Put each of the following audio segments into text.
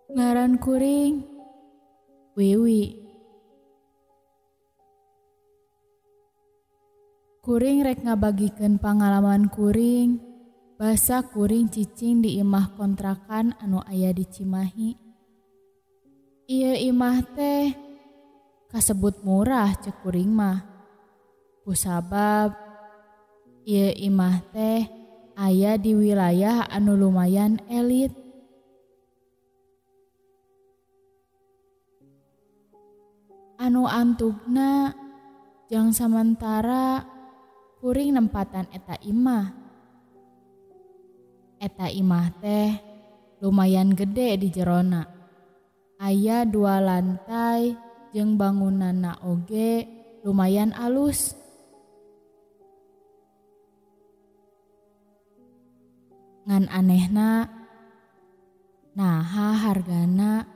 Ngaran kuring Wiwi. Kuring rek ngabagikeun pangalaman kuring basa kuring cicing di imah kontrakan anu aya di Cimahi. Ieu imah teh kasebut murah cek kuring mah. Kusabab ieu imah teh aya di wilayah anu lumayan elit. Anu antugna jang samantara kuring nempatan eta imah. Eta imah teh lumayan gede di jerona. Aya 2 lantai jeung bangunanna oge lumayan alus. Ngan anehna naha hargana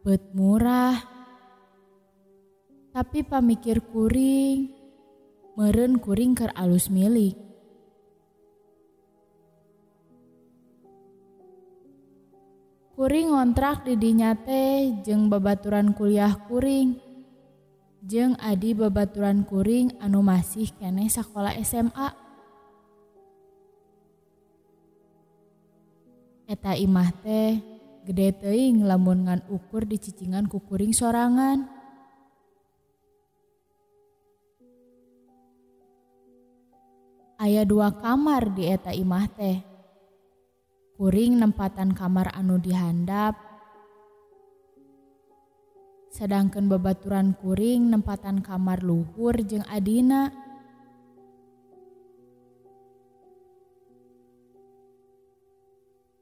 beut murah. Tapi pamikir kuring meureun kuring keur alus milik. Kuring ngontrak di dinya teh jeung babaturan kuliah kuring jeung adi babaturan kuring anu masih keneh sakola SMA. Eta imah teh gede teuing lamun ngan ukur dicicingan ku kuring sorangan. Aya 2 kamar di eta imah teh. Kuring nempatan kamar anu dihandap, sedangkan babaturan kuring nempatan kamar luhur jeung adina.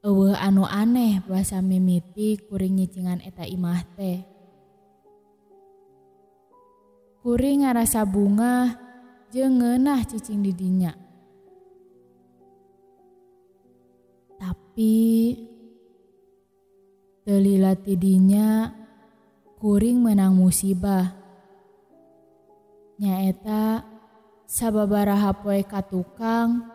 Eueuh anu aneh basa mimiti kuring nyicingan eta imah teh. Kuring ngarasa bungah jeung ngeunah cicing di dinya. Tapi teu lila ti dinya kuring meunang musibah. Nyaeta sababaraha poe ka tukang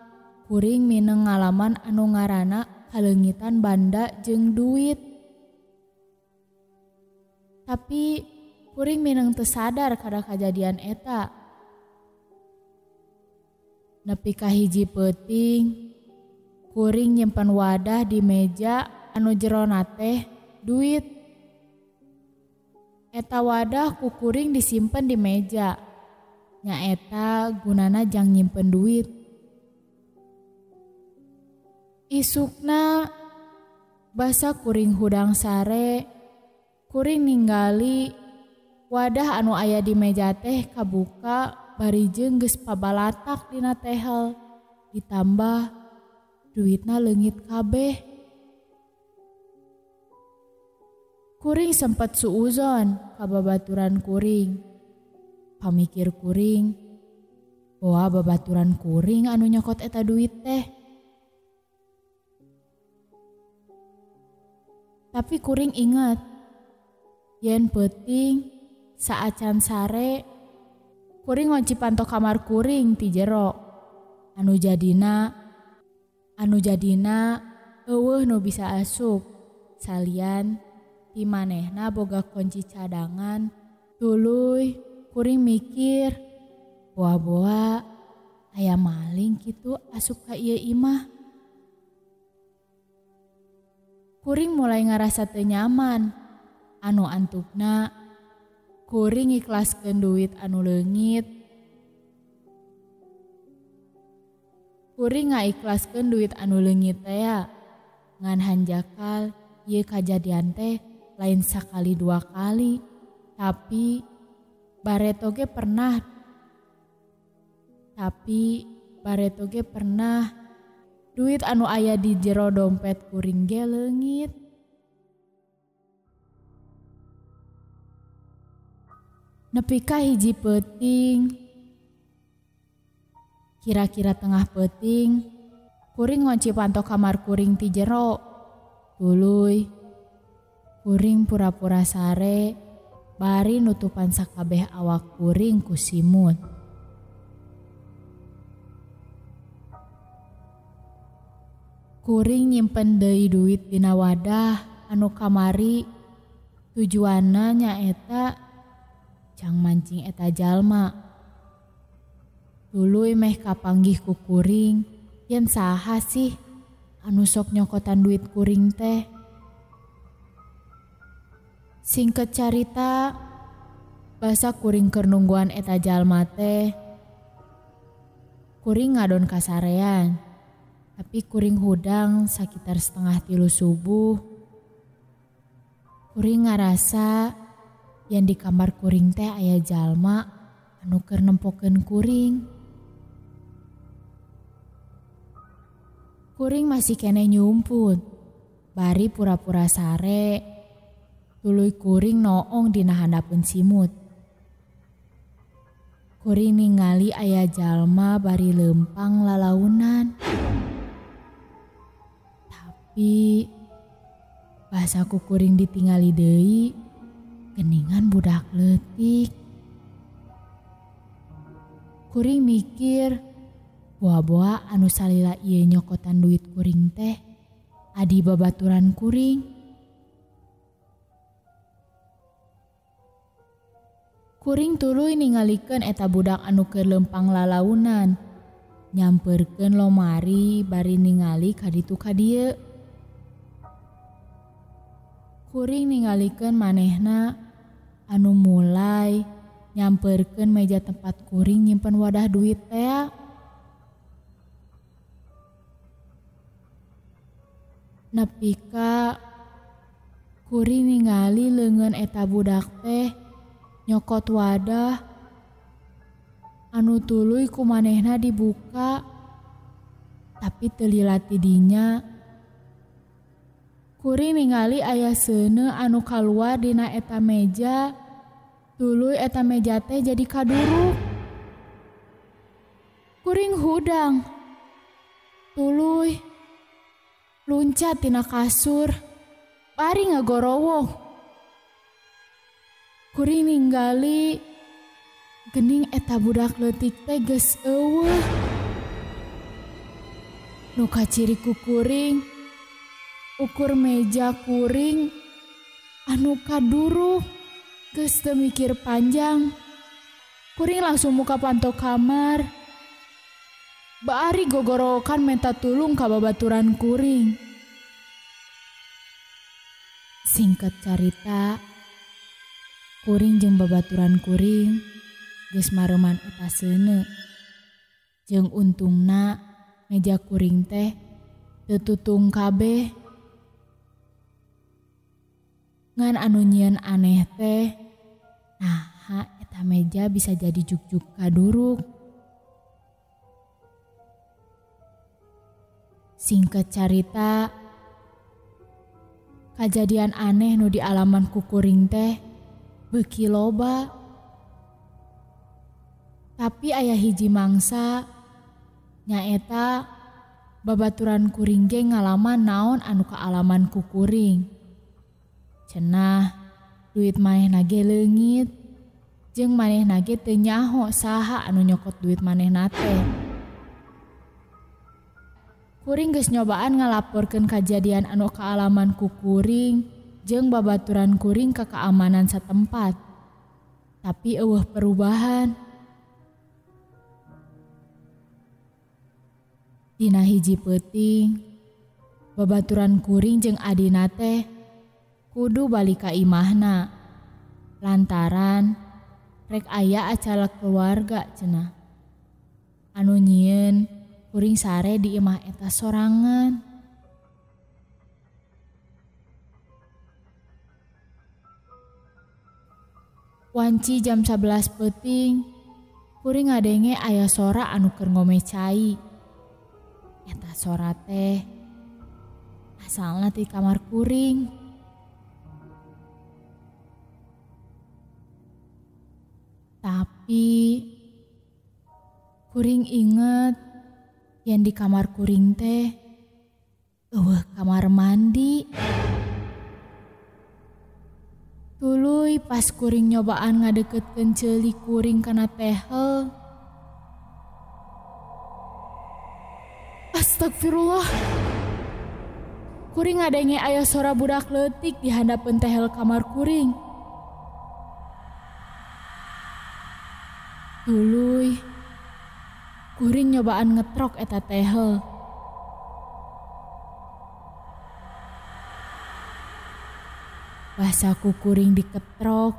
kuring mineng ngalaman anu ngaranna kaleungitan banda jeung duit. Tapi kuring mineng teu sadar kana kajadian eta. Nepi ka hiji peuting kuring nyimpen wadah di meja anu jerona teh duit. Eta wadah ku kuring disimpen di meja. Nyaeta gunana jang nyimpen duit. Isukna basa kuring hudang sare, kuring ninggali wadah anu aya di meja teh kabuka bari jeung geus pabalatak dina tehel, ditambah duitna leungit kabeh. Kuring sempet suuzon ka babaturan kuring. Pamikir kuring, boa babaturan kuring anu nyokot eta duit teh. Tapi kuring inget, yen peuting saacan sare, kuring ngunci panto kamar kuring ti jero. Anu jadina eueuh nu bisa asup salian ti manehna boga kunci cadangan. Tuluy kuring mikir, boa-boa aya maling kitu asup ka ieu imah. Kuring mulai ngarasa teu nyaman. Anu antupna kuring ikhlaskeun duit anu leungit. Kuring ngaikhlaskeun duit anu leungit teh ngan hanjakal ieu kajadian teh lain sakali 2 kali, tapi bareto ge pernah duit anu aya di jero dompet kuring ge leungit. Nepi ka hiji peuting, kira-kira tengah peuting, kuring ngunci panto kamar kuring ti jero. Tuluy kuring pura-pura sare bari nutupan sakabeh awak kuring ku simut. Kuring nyimpen deui duit dina wadah anu kamari tujuanna nyaeta jang mancing eta jalma. Tuluy meh kapanggih ku kuring yen saha sih anu sok nyokotan duit kuring teh. Singkat carita, basa kuring keur nungguan eta jalma teh, kuring ngadon kasarean. Tapi kuring hudang sakitar 2:30 subuh. Kuring ngarasa yang di kamar kuring teh aya jalma anu keur nempokeun kuring. Kuring masih keneh nyumput, bari pura-pura sare. Tuluy kuring noong dina handapeun simut. Kuring ningali aya jalma bari lempang lalaunan. Tapi bahasaku kuring ditingali deui geningan budak leutik. Kuring mikir boa-boa anu salila ieu nyokotan duit kuring teh adi babaturan kuring. Kuring tuluy ningalikeun eta budak anu keur lempang lalaunan, nyamperkeun lomari bari ningali ka ditu ka dieu. Kuring ningalikeun manehna anu mulai nyamperkeun meja tempat kuring nyimpen wadah duit tea. Nepi ka kuring ningali leungeun eta budak teh nyokot wadah anu tuluy ku manehna dibuka, tapi teu lila ti dinya. Kuring ningali aya seuneu anu kaluar dina eta meja, tuluy eta meja teh jadi kaduruk. Kuring hudang, tuluy luncat tina kasur, bari ngagorowok. Kuring ningali gening eta budak leutik teh geus eueuh. Nu kaciri ku kuring ukur meja kuring anu kaduruk geus teu mikir panjang. Kuring langsung muka panto kamar. Bari gogorowokan menta tulung ka babaturan kuring. Singkat carita, kuring jeung babaturan kuring geus mareuman eta seuneu. Jeung untungna meja kuring teh teu tutung kabeh. Ngan anu nyieun aneh teh, naha eta meja bisa jadi juk-juk kaduruk. Singkat carita, kajadian aneh nu dialaman ku kuring teh beuki loba. Tapi aya hiji mangsa nyaeta babaturan kuring ge ngalaman naon anu kaalaman ku kuring. Cenah duit manehna ge leungit jeung manehna ge teu nyaho saha anu nyokot duit manehna teh. Kuring geus nyobaan ngalaporkeun kajadian anu kaalaman ku kuring jeung babaturan kuring ka keamanan satempat. Tapi eueuh perubahan. Dina hiji peuting, babaturan kuring jeung adina teh kudu balik ka imahna. Lantaran rek aya acara keluarga cenah. Anu nyieun kuring sare di imah eta sorangan. Wanci jam 11 peuting, kuring ngadenge aya sora anu keur ngome cai. Eta sora teh asalna ti kamar kuring. Tapi kuring inget yang di kamar kuring teh eueuh kamar mandi. Tuluy pas kuring nyobaan ngadeketkeun ceuli kuring kana tehel. Astagfirullah. Kuring ngadenge aya sora budak leutik di handapeun tehel kamar kuring. Tuluy kuring nyobaan ngetrok eta tehel. Basaku kuring diketrok.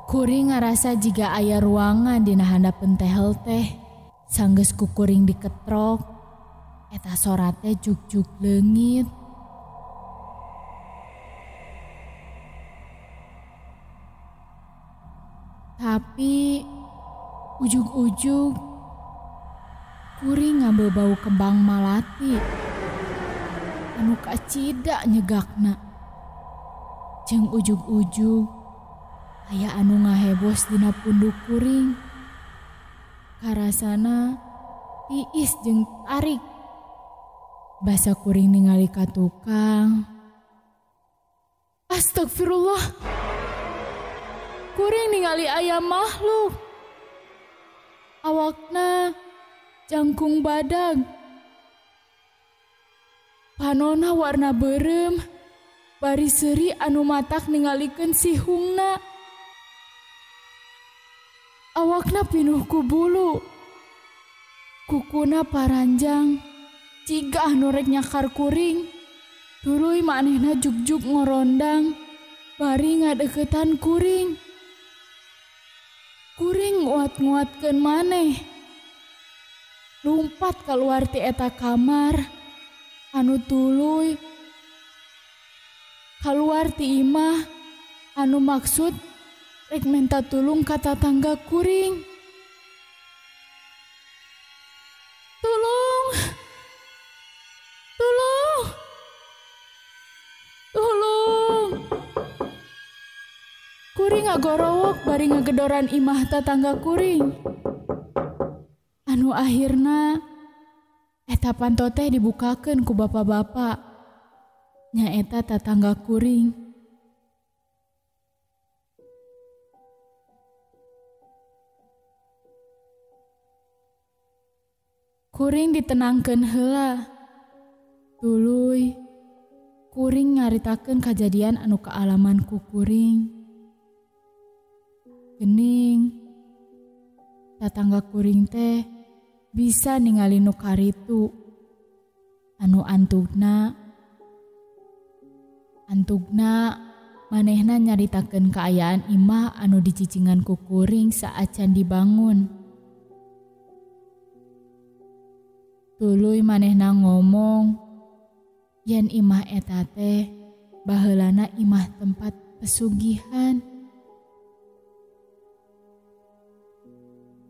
Kuring ngarasa jiga aya ruangan dina handapeun tehel teh. Sanggeus ku kuring diketrok, eta sora teh jugjug leungit. Tapi ujug-ujug kuring ngambil bau kembang malati anu kacida nyegakna. Jeung ujug-ujug aya anu ngahebos dina punduk kuring. Karasana tiis jeung tarik. Basa kuring ningali ka tukang. Astagfirullah. Kuring ningali aya makhluk. Awakna jangkung badag. Panona warna beureum. Bari seuri anu matak ningalikeun sihungna. Awakna pinuh ku bulu. Kukuna paranjang. Ciga anu rek nyakar kuring. Tuluy manehna jugjug ngorondang. Bari ngadeukeutan kuring. Kuring nguat-nguatkeun maneh. Lumpat keluar ti eta kamar. Anu tuluy kaluar ti imah anu maksud rek minta tulung ka tatangga kuring. Tulung. Tulung. Tulung. Kuring ngagorowok bari ngagedoran imah tatangga kuring. Anu akhirna eta panto teh dibukakeun ku bapak-bapak. Nyaeta tatangga kuring. Kuring ditenangkeun heula. Tuluy kuring nyaritakeun kajadian anu kaalaman ku kuring. Gening tatangga kuring teh bisa ningali nu karitu anu antugna manehna nyaritakeun kaayaan imah anu dicicingan ku kuring saacan dibangun. Tuluy manehna ngomong yen imah eta teh baheulana imah tempat pesugihan.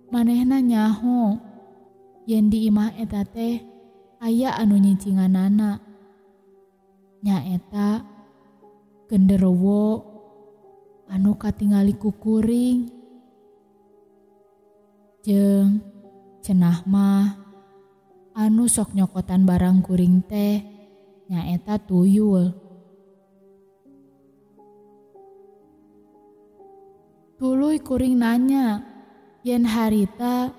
Manehna nyaho yen di imah eta teh aya anu nyicinganana. Nyaeta genderowo anu katingali ku kuring. Jeung cenah mah anu sok nyokotan barang kuring teh nyaeta tuyul. Tuluy kuring nanya yen harita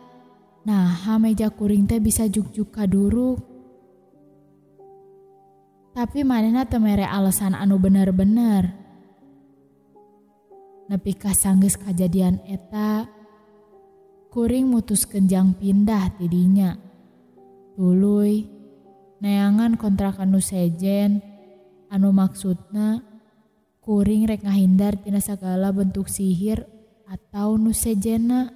naha meja kuring teh bisa jugjug kaduruk. Tapi manehna teu mere alasan anu bener-bener. Nepi ka sanggeus kajadian eta, kuring mutuskeun jang pindah ti dinya. Tuluy neangan kontrakan nu sejen anu maksudna kuring rek ngahindar tina sagala bentuk sihir atau nu sejenna.